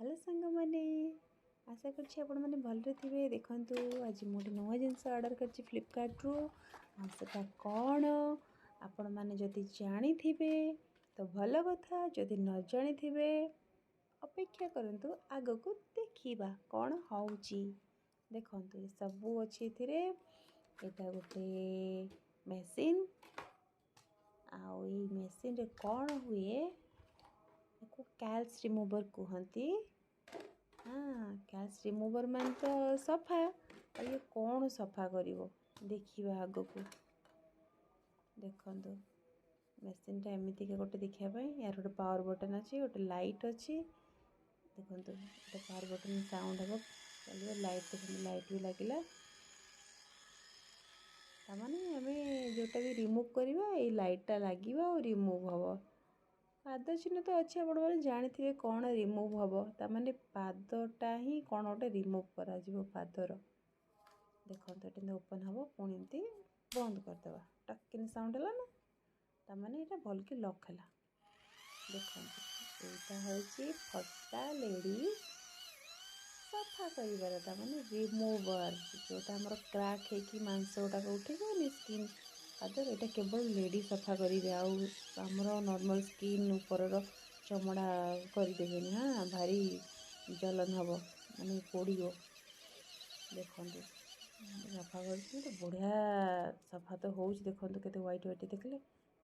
Hello ସାଙ୍ଗମାନେ, ଆଶା କରୁଛି ଆପଣମାନେ ଭଲରେ ଥିବେ। ଦେଖନ୍ତୁ, ଆଜି ମୁଁ ଗୋଟେ ନୂଆ ଜିନିଷ ଅର୍ଡ଼ର କରିଛି ଫ୍ଲିପକାର୍ଟରୁ। ଆଉ ସେଟା କ'ଣ ଆପଣମାନେ ଯଦି ଜାଣିଥିବେ ତ ଭଲ କଥା, ଯଦି ନ ଜାଣିଥିବେ ଅପେକ୍ଷା କରନ୍ତୁ, ଆଗକୁ ଦେଖିବା କ'ଣ ହେଉଛି। ଦେଖନ୍ତୁ, ଏସବୁ ଅଛି ଏଥିରେ। ଏଇଟା ଗୋଟେ ମେସିନ୍, ଆଉ ଏଇ ମେସିନ୍ରେ କ'ଣ ହୁଏ? ୟାକୁ କ୍ୟାଲ୍ସ ରିମୁଭର୍ କୁହନ୍ତି। ହଁ, କ୍ୟାଲ୍ସ ରିମୁଭର୍ ମାନେ ତ ସଫା। ଆଉ ଇଏ କ'ଣ ସଫା କରିବ, ଦେଖିବା ଆଗକୁ। ଦେଖନ୍ତୁ, ମେସିନ୍ଟା ଏମିତିକା ଗୋଟେ ଦେଖିବା ପାଇଁ। ଏହାର ଗୋଟେ ପାୱାର ବଟନ୍ ଅଛି, ଗୋଟେ ଲାଇଟ୍ ଅଛି। ଦେଖନ୍ତୁ, ଗୋଟେ ପାୱାର ବଟନ୍, ସାଉଣ୍ଡ ହେବ, ଚାଲିବ ଲାଇଟ୍। ଦେଖନ୍ତୁ, ଲାଇଟ୍ ବି ଲାଗିଲା। ତାମାନେ ଆମେ ଯେଉଁଟା ବି ରିମୁଭ୍ କରିବା, ଏଇ ଲାଇଟ୍ଟା ଲାଗିବ ଆଉ ରିମୁଭ୍ ହେବ। ପାଦ ଚିହ୍ନ ତ ଅଛି, ଆପଣମାନେ ଜାଣିଥିବେ କ'ଣ ରିମୁଭ୍ ହେବ। ତାମାନେ ପାଦଟା ହିଁ କ'ଣ ଗୋଟେ ରିମୁଭ୍ କରାଯିବ ପାଦର। ଦେଖନ୍ତୁ, ଏଠି ଏମିତି ଓପନ୍ ହେବ, ପୁଣି ଏମିତି ବନ୍ଦ କରିଦେବା। ଟକ୍କିନି ସାଉଣ୍ଡ ହେଲା ନା? ତାମାନେ ଏଇଟା ଭଲକି ଲକ୍ ହେଲା। ଦେଖନ୍ତୁ, ଏଇଟା ହେଉଛି ଫଟା ଲେଡ଼ି ସଫା କରିବାର, ତାମାନେ ରିମୁଭର୍। ଯେଉଁଟା ଆମର କ୍ରାକ୍ ହେଇକି ମାଂସ ଗୁଡ଼ାକ ଉଠିଯାଏନି ସ୍କିନ୍ ପାଦର, ଏଇଟା କେବଳ ଲେଡ଼ି ସଫା କରିବେ, ଆଉ ଆମର ନର୍ମାଲ୍ ସ୍କିନ୍ ଉପରର ଚମଡ଼ା କରିଦେବେନି। ହଁ, ଭାରି ଜଲନ ହେବ, ମାନେ ପୋଡ଼ିବ। ଦେଖନ୍ତୁ, ସଫା କରୁଛି ତ, ବଢ଼ିଆ ସଫା ତ ହେଉଛି। ଦେଖନ୍ତୁ, କେତେ ହ୍ୱାଇଟ୍ ହ୍ୱାଇଟ୍ ଦେଖିଲେ।